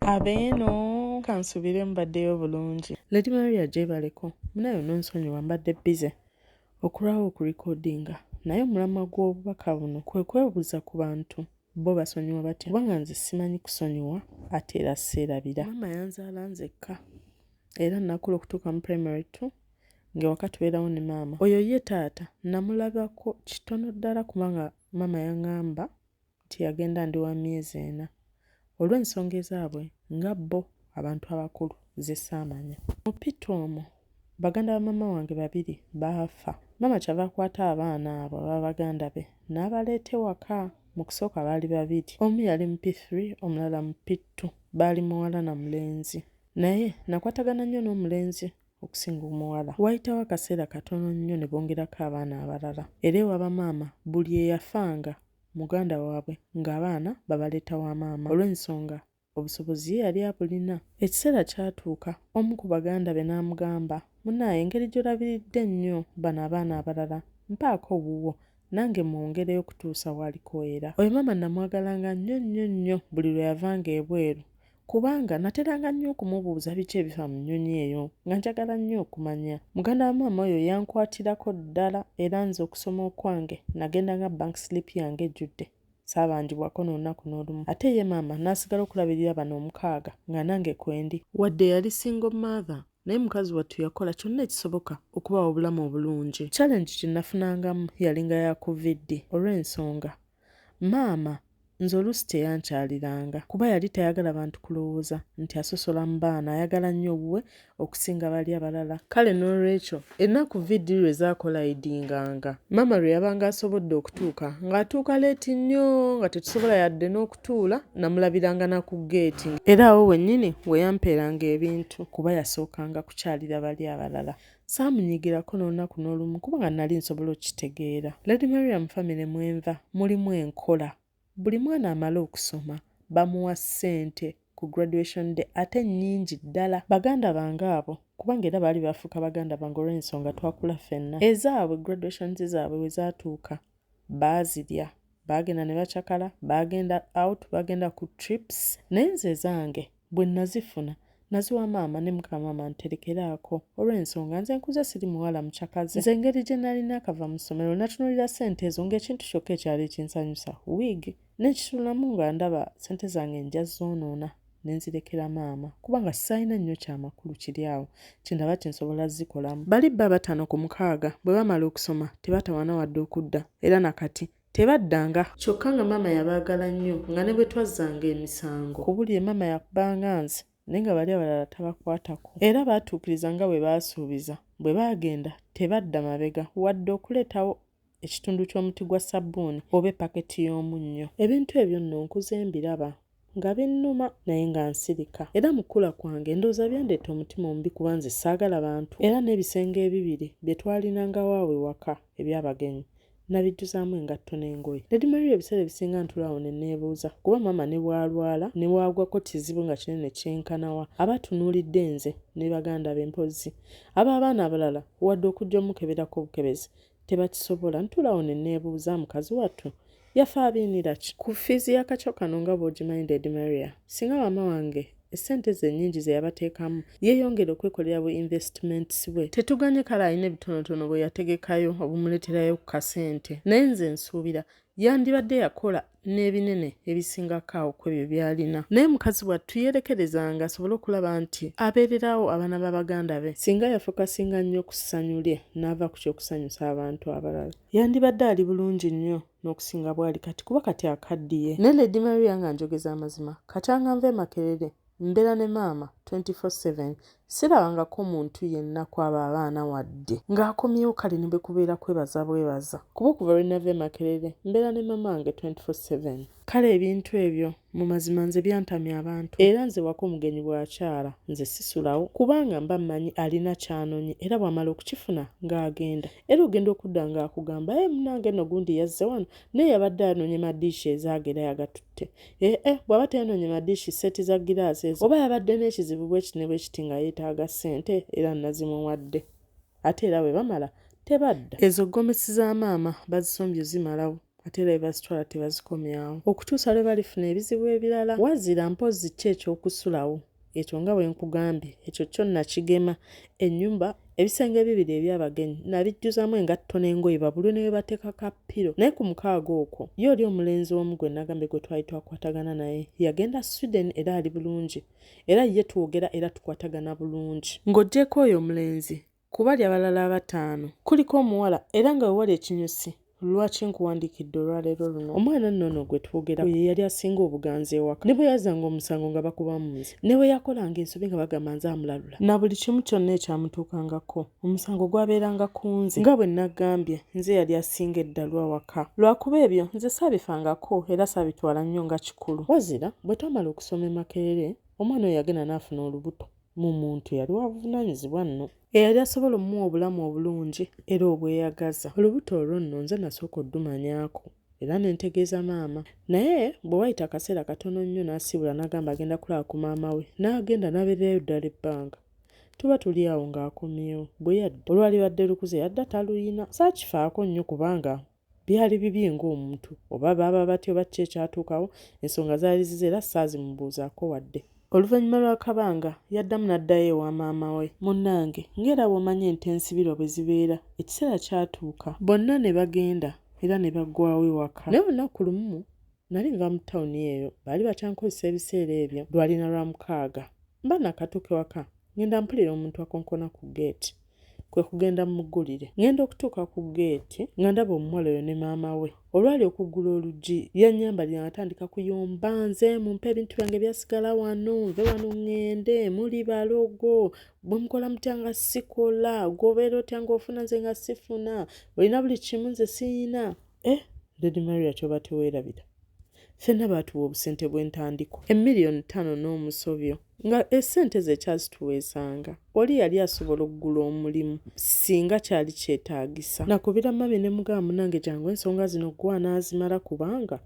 Abeeno kansubire mubaddeyo bulungi. Lady Maria gyebaleko munaye ononsonyiwa mbadde busy okulwawo okurecordinga naye omulamwa gw'obubaka buno kwe kwebuuza ku bantu bo basonyiwa batya kubanga nze simanyi kusonyiwa ate era seerabira. Maama yanzaala nzekka era nakula okutuuka mu primary 2 ng'ewaka tubeerawo ne maama. Oyo ye taata namulabako kitono ddala kubanga maama yaŋŋamba nti yagenda ndi wa myezi 4 olw'ensonga ezaabwe nga bo abantu abakulu ze saamanya. Mu P2 omwo baganda ba maama wange babiri baafa. Maama kyava akwata abaana abo aba baganda be n'abaleeta ewaka. Mu kusooka baali babiri, omu yali mu P3 omulala mu P2, baali muwala na mulenzi. Naye nakwatagana nnyo n'omulenzi okusinga omuwala. Waayitawo akaseera katono nnyo ne bongerako abaana abalala. Era ewa bamaama buli eyafanga muganda waabwe ng'abaana babaleeta wa maama olw'ensonga obusobozi ye yali abulina. Ekiseera kyatuuka omu ku baganda be n'amugamba, munnaaye engeri gy'olabiridde ennyo bano abaana abalala mpaako owuwo nange mwongereyo okutuusa w'alikooyera. Oyo maama namwagalanga nnyo nnyo nnyo buli lwe yavanga ebweru kubanga nateranga nnyo okumubuuza biki ebifa mu nnyonyi eyo nga njagala nnyo okumanya. Muganda wa maama oyo yankwatirako ddala era nze okusoma okwange nagenda nga bank slip yange ejjudde saabanjibwako n'olunaku n'olumu. Ate ye maama n'asigala okulabirira bano omukaaga nga nange kwendi. Wadde yali single mother naye mukazi wattu yakola kyonna ekisoboka okubawa obulamu obulungi. Challenge gye nafunangamu yalinga ya ku VD olw'ensonga maama nze oluusi teyankyaliranga kuba yali tayagala bantu kulowooza nti asosola mu baana, ayagala nnyo owuwe okusinga bali abalala. Kale n'olwekyo ennaku VD lwe zaakolayidinganga maama lwe yabanga asobodde okutuuka ng'atuuka leeti nnyo nga tetusobola yadde n'okutuula, namulabiranga na ku ggeeti era awo wennyini we yampeeranga ebintu kuba yasookanga kukyalira bali abalala. Saamunyiigirako n'olunaku n'olumu kubanga nali nsobola okukitegeera. Lady Maria mu famire mwenva mulimu enkola. Buli mwana amala okusoma bamuwa ssente ku graduation day ate nnyingi ddala. Baganda bange abo kubanga era baali bafuuka baganda bange olw'ensonga twakula ffenna. Ezaabwe graduations zaabwe bwe zaatuuka baazirya, baagenda ne bacakala, baagenda out, baagenda ku trips naye nze ezange bwe nazifuna naziwa maama ne mukama maama nterekeraako olw'ensonga nze nkuze siri muwala mucakaze. Nze engeri gye nalina akava mu ssomero natunuulira ssente ezo ng'ekintu kyokka ekyali ekinsanyusa wig n'ekituulamu nga ndaba ssente zange nja zoonoona ne nzirekera maama kubanga saalina nnyo kyamakulu kiri awo kye ndaba kye nsobola zikolamu. Bali bba 5 ku 6 bwe bamala okusoma tebatawaana wadde okudda era na kati tebaddanga. Kyokka nga maama yabaagala nnyo nga ne bwe twazzanga emisango. Ku buli maama yakubanga nze naye nga bali abalala tabakwatako. Era baatuukiriza nga bwe baasuubiza bwe baagenda tebadda mabega wadde okuleetawo ekitundu ky'omuti gwa ssabbuuni oba epaketi y'omunnyo. Ebintu ebyo nno nkuze mbiraba nga binnuma naye nga nsirika. Era mu kkula kwange ndowooza byandeeta omutima omubi kuba nze saagala bantu era n'ebisenge ebibiri bye twalinangawo awo ewaka eby'abagenyi nabijjuzaamu engatto n'engoye. Lady Maria ebiseera ebisinga ntuula awo ne neebuuza kuba maama ne bw'alwala ne bw'agwako kizibu nga kinene kyenkana wa aba atunuulidde nze ne baganda be mpozzi abo abaana abalala wadde okujja omukeberako obukebezi tebakisobola. Ntuula awo ne neebuuza mukazi wattu yafa abiinira ki? Ku ffiizi y'akakyo kano nga bw'ogimanyi Lady Maria, singa maama wange essente ze ennyingi ze yabateekamu yeeyongera okwekolera bu investments bwe. Tetuganye kale alina ebitonotono bwe yategekayo obumuleeterayo ku kasente naye nze nsuubira yandibadde yakola n'ebinene ebisingako awo ku ebyo by'alina. Naye mukazi wattu yeerekerezanga asobole okulaba nti abeererawo abaana ba baganda be. Singa yafokasinga nnyo ku ssanyu lye n'ava ku ky'okusanyusa abantu abalala, yandibadde ali bulungi nnyo n'okusinga bw'ali kati kuba kati akaddiye. Naye Lady Maria nga njogeza amazima kakyanga nva e Makerere mbeera ne maama 24/7 sirabangako muntu yenna ku abo abaana wadde ng'akomyewo kale ne bwe kubeera kwebaza bwebaza kuba okuva lwe nava e Makerere mbeera ne maama wange 24/7. Kale ebintu ebyo mu mazima nze byantamya abantu era nze waka omugenyi bw'akyala nze sisulawo kubanga mba mmanyi alina ky'anonye era bw'amala okukifuna ng'agenda era ogenda okudda ng'akugamba ee munnange nno gundi yazze wano naye yabadde anonye madiishi ezaago era yagatutte ee bw'aba teyanonye madiishi sseeti za giraasi ezo oba yabadde n'ekizibu bwe kiti ne bwe kiti nga yeetaaga ssente era nazimuwadde ate era bwe bamala tebadda. Ezo gomesi za maama bazisombye zimalawo. ate era bwe bazitwala tebazikomyawo okutuusa lwe balifuna ebizibu ebirala. Wazira mpozzi kyo eky'okusulawo ekyo nga bwe nkugambye ekyo kyo nakigema. Ennyumba ebisenge ebibiri eby'abagenyi nabijjuzaamu engatto n'engoye babulwe ne we bateeka ka ppiro. Naye ku mukaaga okwo ye oli omulenzi omu gwe nagambye gwe twali twakwatagana naye yagenda Sweden era ali bulungi era ye twogera era tukwatagana bulungi. Ng'oggyeeko oyo omulenzi, Ku bali abalala abataano kuliko omuwala era nga we wali ekinyusi lwaki nkuwandiikidde olwaleero luno. Omwana nno ono gwe twogerako ye yali asinga obuganzi ewaka. Ne bwe yazzanga omusango nga bakubamu nze. Ne bwe yakolanga ensobi nga bagamba nze amulalula. Na buli kimu kyonna ekyamutuukangako omusango gwabeeranga ku nze. Nga bwe nagambye nze yali asinga eddalu awaka. Lwakuba ebyo nze saabifangako era saabitwala nnyo nga kikulu. Wazira bwe twamala okusoma e Makerere omwana oyo yagenda n'afuna olubuto. mu muntu yali wa buvunaanyizibwa nno. Eyali asobola omuwa obulamu obulungi era obweyagaza. Olubuto olwo nno nze nasooka oddumanyaako era ne ntegeeza maama. Naye bwe waayita akaseera katono nnyo n'asiibula n'agamba agenda kulaba ku maama we n'agenda n'abeererayo ddala ebbanga. Tuba tuli awo ng'akomyewo. Bwe yadda olwalibadde lukuze yadda taluyina. Saakifaako nnyo kubanga Byali bibye ng'omuntu. Oba baaba batya oba ki ekyatuukawo, ensonga zaali zize era saazimubuuzaako wadde. Oluvannyuma lw'akabanga, yaddamu n'addayo ewa maama we. Munnange, ng'era bw'omanyi ente ensibirwa bwe zibeera, ekiseera kyatuuka. Bonna ne bagenda era ne baggwaawo ewaka. Naye olunaku lumu Nnali nva mu tawuni eyo, baali bakyankozesa ebiseera ebyo, lwali na Lwamukaaga. Mba naakatuuka ewaka, ŋŋenda mpulira omuntu akonkona ku ggeeti. Kwe kugenda mmuggulire. Ŋŋenda okutuuka ku ggeeti, nga ndaba omuwala oyo ne maama we. Olwali okuggula oluggi, yannyambalira ng'atandika kuyomba, nze mumpe ebintu byange ebyasigala wano, nve wano ŋŋende, muli balogo, bwe mukola mutya nga sikola, ggwe obeera otya ng'ofuna nze nga sifuna, olina buli kimu nze siyina. Eh, Lady Maria kyoba teweerabira ffenna baatuwa obusente bw'entandikwa emiliyoni ttaano n'omusobyo nga essente ezo ekyazituweesanga oli yali asobola okugula omulimu singa kyali kyetaagisa. Nakubira mummy ne mugamba munnange jangu ensonga zino ggwe anaazimala kubanga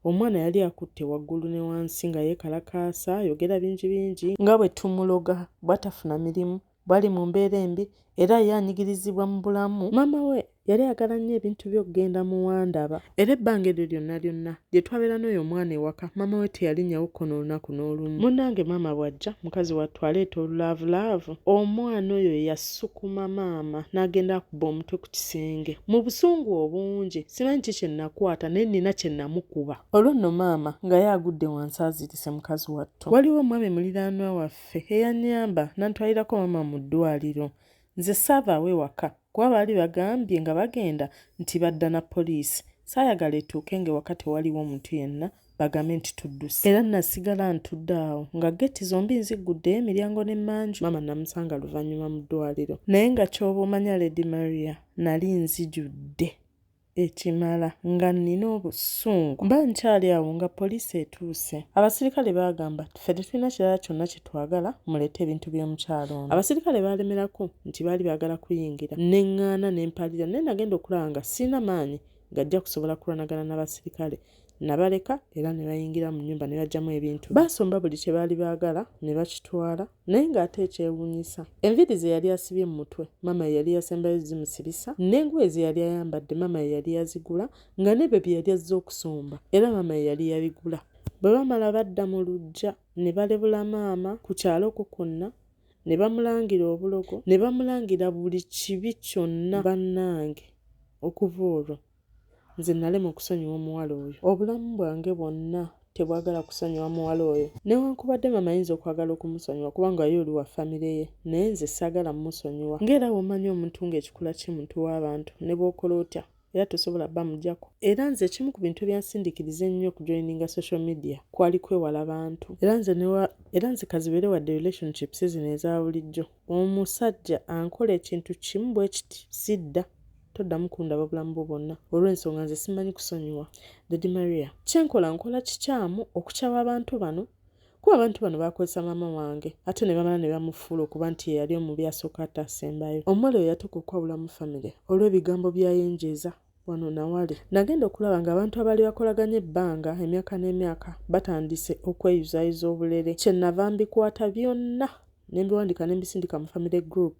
omwana yali akutte waggulu ne wansi nga yeekalakaasa ayogera bingi bingi nga bwe tumuloga bw'atafuna mirimu bw'ali mu mbeera embi era ye anyigirizibwa mu bulamu. Maama we yali ayagala nnyo ebintu by'okugenda mu Wandaba. Era ebbanga eryo lyonna lyonna lye twabeera n'oyo omwana ewaka, maama we teyalinnyawo kkono olunaku n'olumu. Munnange maama bw'ajja, mukazi wattu aleeta olulaavulaavu. Omwana oyo yasukuma maama n'agenda akuba omutwe ku kisenge. Mu busungu obungi, simanyi ki kye nnakwata naye nnina kye nnamukuba. Olwo nno maama nga ye agudde wansi azirise mukazi wattu. Waliwo omwami muliraanwa waffe. waffe eyannyamba n'antwalirako maama mu ddwaaliro. Nze saavaawo ewaka kuba baali bagambye nga bagenda nti badda na poliisi. Saayagala etuuke ng'ewaka tewaliiwo muntu yenna bagambe nti tudduse. Era nasigala ntudde awo nga ggeeti zombi nziggudde emiryango n'emmanju. Maama namusanga luvannyuma mu ddwaaliro. Naye nga ky'oba omanya Lady Maria nali nzijudde. ekimala nga nnina obusungu. Mba nkyali awo nga poliisi etuuse. Abasirikale baagamba, Ffe tetulina kirala kyonna kye twagala, muleete ebintu by'omukyala ono. Abasirikale baalemerako nti baali baagala kuyingira. Ne ŋŋaana ne mpalira naye nagenda okulaba nga sirina maanyi gajja kusobola kulwanagana na basirikale. Nabaleka era ne bayingira mu nnyumba ne baggyamu ebintu. Baasomba buli kye baali baagala ne bakitwala. Naye ng'ate ekyewuunyisa, enviiri ze yali asibye mu mutwe maama ye yali yasembayo zimusibisa, n'engoye ze yali ayambadde maama ye yali yazigula, nga n'ebyo bye yali azze okusomba era maama ye yali yabigula. Bwe bamala badda mu luggya ne balebula maama ku kyalo okwo kwonna ne bamulangira obulogo, ne bamulangira buli kibi kyonna. Bannange okuva olwo Nze nalema okusonyiwa omuwala oyo. Obulamu bwange bwonna tebwagala kusonyiwa muwala oyo. Newankubadde maama ayinza okwagala okumusonyiwa kubanga ye oli wa family ye naye nze saagala musonyiwa. Nga era bwomanyi omuntu nga ekikula kye muntu wabantu nebwokola otya era tosobola bamujako. Era nze ekimu ku bintu ebyansindikiriza ennyo okujoininga social media kwali kwewala bantu. Era nze newa era nze kazibeere wadde relationships zino eza bulijjo omusajja ankola ekintu kimu bwekiti sidda. Toddamu kundaba obulamu bwo bwonna olw'ensonga nze simanyi kusonyiwa. Lady Maria. Kye nkola nkola kikyamu okukyawa abantu bano? Kuba abantu bano baakozesa maama wange ate ne bamala ne bamufuula okuba nti ye yali omubi asooka ate asembayo. Omuwala oyo yatuuka okwawulamu famire olw'ebigambo by'ayenjeeza wano na wali. Nagenda okulaba ng'abantu abaali bakolaganye ebbanga emyaka n'emyaka batandise okweyuzaayuza obulere. Kye nnava mbikwata byonna ne mbiwandiika ne mbisindika mu famire group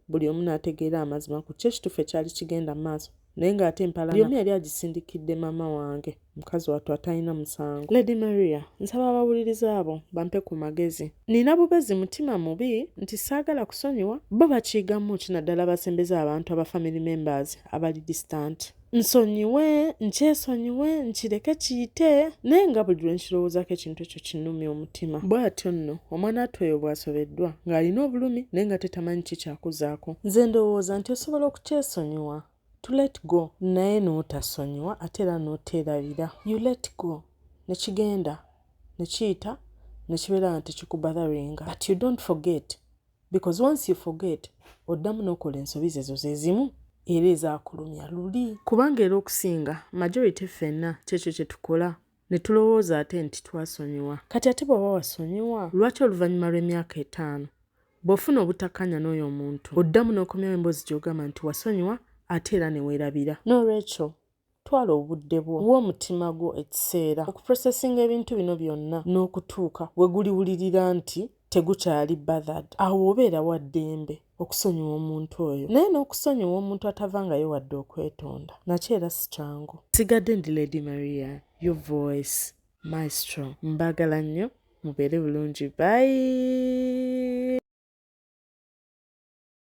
buli omu n'ategeera amazima ku ki ekituufu ekyali kigenda mu maaso. Naye ng'ate empalana buli omu yali agisindikidde maama wange, mukazi wattu atalina musango. Lady Maria, nsaba abawuliriza abo bampe ku magezi. Nina bubezi mutima mubi nti saagala kusonyiwa? Bo bakiyigamu ki naddala abasembeza abantu aba family members abali distant? Nsonyiwe, nkyesonyiwe, nkireke kiyite? Naye nga buli lwe nkirowoozako ekintu ekyo kinnumya omutima. Bw'atyo nno omwanattu oyo bw'asobeddwa, ng'alina obulumi naye ng'ate tamanyi ki kyakuzaako. Nze ndowooza nti osobola okukyesonyiwa, to let go, naye n'otasonyiwa ate era n'oteerabira. You let go ne kigenda ne kiyita ne kibeera nga tekikubotheringa, but you don't forget, because once you forget oddamu n'okola ensobi zezo ze zimu era ezaakulumya luli. Kubanga era okusinga majority ffenna kyekyo kye tukola ne tulowooza ate nti twasonyiwa. Kati ate bw'oba wasonyiwa, lwaki oluvannyuma lw'emyaka etaano bw'ofuna obutakkaanya n'oyo omuntu oddamu n'okomyawo emboozi gy'ogamba nti wasonyiwa ate era ne weerabira? Noolwekyo twala obudde bwo, wa omutima gwo ekiseera okuprocessinga ebintu bino byonna n'okutuuka we guliwulirira nti tegukyali bothered. Awo obeera wa ddembe okusonyiwa omuntu oyo. Naye n'okusonyiwa omuntu atavangayo wadde okwetonda nakyo era si kyangu. Nsigadde ndi Lady Maria, your voice maestro. Mbaagala nnyo, mubeere bulungi. Bye.